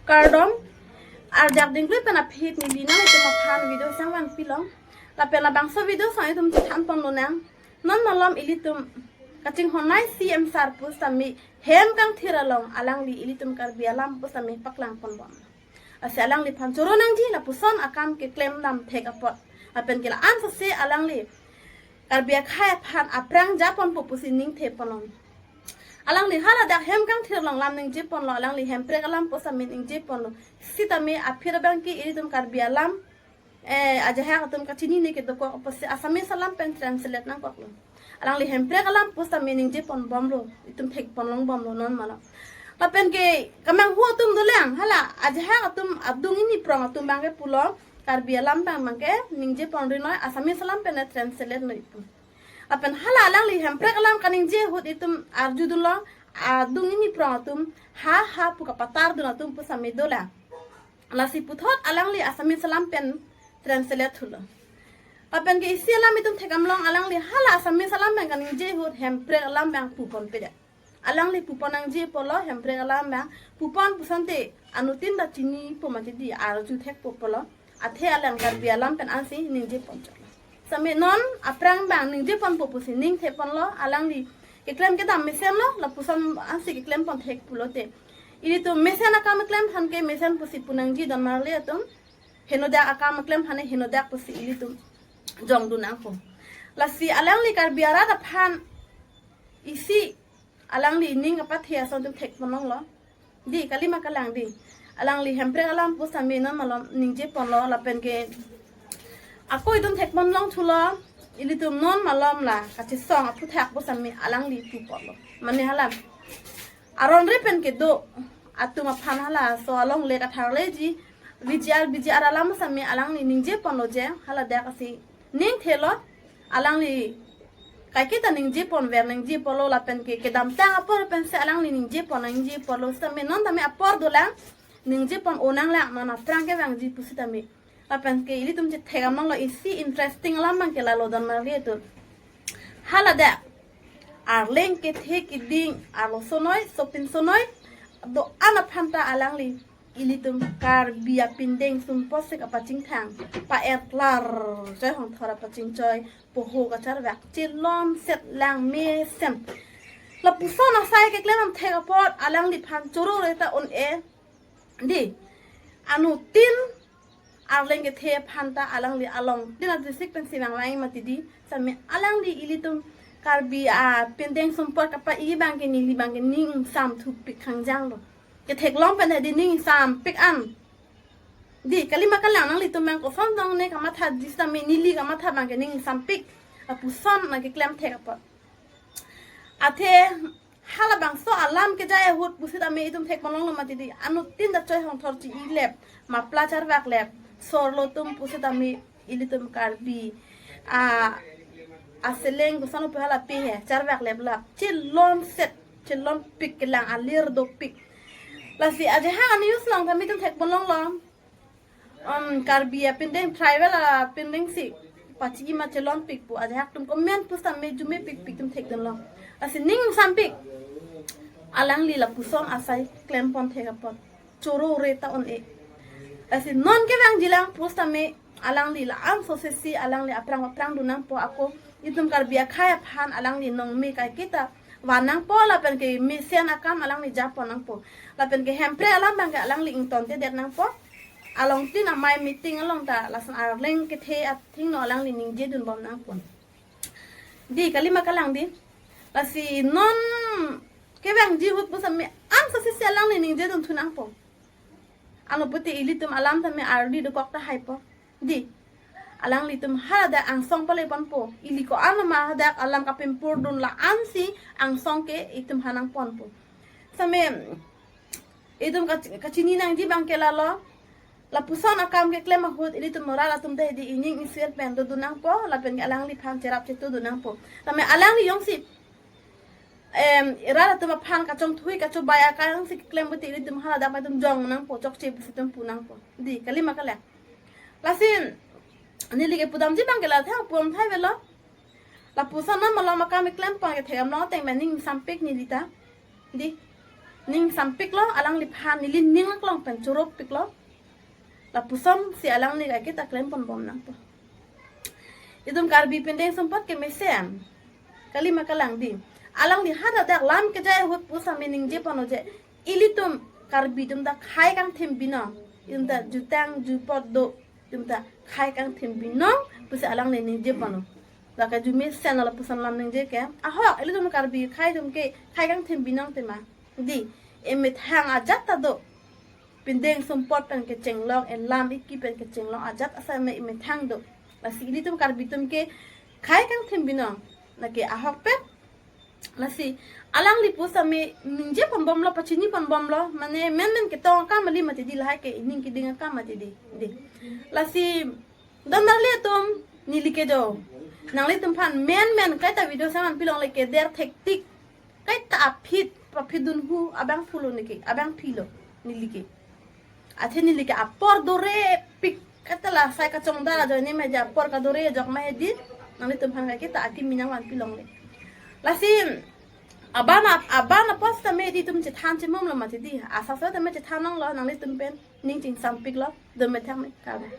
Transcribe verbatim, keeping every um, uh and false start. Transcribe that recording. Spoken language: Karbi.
Kardom, arjak dingklu pen aphi neli nanglitum aphan video sangvan pilong. Lapen labangso video sang itum chethan ponlonang. Non malom ilitum kachinghon nai C M sir pusitame hem kangthir along alangli ilitum Karbi alam pusitame paklang ponbom. Lasi alangliphan choro nangji lapuson akam keklem dam thek apot. Lapen ke la-an sose alangli Karbi akhei aphan aphrang japonpo pusi ningje ponlong. Alangli haladak hem kangthir along lam ningje ponlo, alangli Hemprek alam pusitame ningje ponlo. Sitame aphi abang ke ilitum Karbi alam, eh, ajahak atum kachinine kedokok apotsi Assamese alam pen translate nangkoklo. Alangli Hemprek alam pusitame ningje ponbomlo, itum thek ponlongbomlo non malom. Lapen ke kemanghu atum dolang, hala ajahak atum adung ini prong atum abang ke pulo, Karbi alam abang abang ke ningje ponri noi, Assamese alam pen translate noi pu. Lapen hala alangli Hemprek alam kaningje ahut itum arjudunlo, adung ini prong atum ha ha pu kapatar dun atum pusitame dolang. Lasi puthot alangli Assamese alam pen translate thulo. Lapen ke isi alam itum thekdamlong, alangli hala Assamese alam abang kaningje ahut Hemprek alam abang pupon pedet. Alangli pupon nangji pulo, Hemprek alam abang pupon pusonte anuttin ta chinipo mati di, arju thekpo pulo. Athe alang Karbi alam pen ansi ningje ponchoklo. Sitame non aphrang abang ningje ponpo pusi ningje ponlo, alangli keklem kedam mesenlo, lapuson ansi keklem pon thek pulote. Ilitum mesen akam keklem aphan ke mesen pusi pu nangji don marli atum. Henodak akam keklem aphan henodak pusi ilitum jongdun nangpo. Lasi alangli Karbi arat aphan isi alangli ning kapathe ason itum thek ponlonglo. Di, kalima kalang di. Alangli Hemprek alam pusitame non malom ningje ponlo lapen ke ako itum thek ponlong thulo, ilitum non malom la kachesong aphuthak pusitame alangli pu ponlo. Mane hala aron re pen kedo atum aphan halaso alongle katharleji V G R, V G R alam pusitame alangli ningje ponlo je, haladak asi ningthelo, alangli kaiketa ningje ponver ningje ponlo lapen ke kedamtang apor pensi alangli ningje pon ningje ponlo sitame non tame apor dolang, ningje pon-o nanglang non aphrang kevangji pusitame. Lapen ke ilitum chethekdamlonglo, isi interesting alam abang ke lalo don marli atum. Haladak arleng kethe keding arloso noi, sopinso noi do-an aphan ta alangli ilitum Karbi apindeng sumpot si kapachingthang, pa-er klar, choi hongthor apachingchoi, poho kacharvak chelonset lang mesen. Lapuson asai keklem dam thek apot alangliphan choro re ta un-e. Di, anuttin arleng kethe aphan ta alangli alongtin a-district pensi vangvang mati di, sitame alangli ilitum Karbi apindeng sumpot kapa-i abang ke neli abang ke ning ingsamthupik khangjanglo. Ketheklong pen di ning ingsampik an. Di, kalima kalang, nanglitum abang koson dong ne kamatha di sitame neli kamatha abang ke ning ingsampik. Lapuson nangkeklem thek apot. Athe halabangso alam kejai ahut pusitame itum thek ponlonglo mati di, anuttin ta choi hongthor chi-i lep, mapla charvak lep, sorlo atum pusitame ilitum Karbi a, aseleng koson upi hala pe he charvak lep lap chelonset, chelonpik kelang alir dopik. Lasi ajahak a-news along tame itum thek ponlonglo. Um, Karbi apindeng, tribal apindeng si pachi-i ma chelonpik pu ajahak atum comment pusitame arjumepikpik itum thekdunlong. Lasi ning ingsampik. Alangli lapuson asai klem pon thek apot choro re ta un-e. Lasi non kevangjilang pusitame alangli la-an sose si alangli aphrang aphrang dun nangpo, ako itum Karbi akhei aphan alangli nongme kaiketa van nangpo lapen ke mesen akam alangli japon nangpo. Lapen ke Hemprek alam abang ke alangli ingtontedet nangpo. Alongtin amei meeting along ta lason arleng kethe athengno alangli ningje dunbom nangpo. Di, kalima kalang di. Lasi non kevangji ahut pusitame an sose si alangli ningje dunthu nangpo. Ano pute ilitum alam tame ardi dokok tahaipo. Di, alanglitum hadak angsong pale ponpo. Ili ko-an ma hadak alam kapimpurdun la-an si angsong ke itum aphan nangponpo. Sitame itum kach-, kachini nangji abang ke lalo. Lapuson akam keklem ahut ilitum rat atum ta di ining isir pen dodun nangpo, lapen ke alangliphan cherap chetudun nangpo. Tame alangli jongsi, em, rat atum aphan kachongthui kachobai akam si keklem pute ilitum haladak ma itum jong nangpo, chokche pusi itum pu nangpo. Di, kalima kalang. Lasi neli kepudamji abang ke la thang pum thai velo. Lapuson non malom akam keklem pon kethekdamlong ateng pen ning ingsampik neli ta. Di, ning sampiklo, alangliphan neli ning aklong pen chorop piklo. Lapuson si alangli kaike ta klempon bom nangpo. Itum Karbi pindeng sumpot kemesen. Kalima kalang di. Alangli hadak dak lam kejai ahut pusitame ningje pon-o je, ilitum Karbi atum ta khei kangthim binong. Itum ta jutang jupot do. Itum ta khei kangthim binong pusi alangli ningje pon-o. Lake jumesen lapuson lam ningje ke. Ahok, ilitum Karbi khei atum ke khei kangthim binong tema. Di, emethang ajat ta do. Pindeng sumpot pen kechenglok, elam eki pen kechenglok ajat asai me emethang do. Lasi ilitum Karbi atum ke khei kangthim binong. Lake ahokpet. Lasi alangli pusitame ningje pon bomlo, pachini pon bomlo, mane menmen ketong akam kali mati di, lahai ke ning keding akam mati di. Di. Lasi don-arli atum, neli ke jo, nanglitum aphan menmen kaita video saman pilongle, keder thektik, kaita aphi, aphi dunhu abang pulo neke, abang philo neli ke. Athe neli ke apor dorepik, kaita la sai kachongdar ajoine me je apor kadore ajok ma he di, nanglitum aphan kaike ta akimi nangvan pilongle. Lasi aban ap-, aban apos tame di itum chethan chemumlo mati di, asap sap tame chethan longlo, nanglitum pen ning chingsampiklo, don methang me, kardom.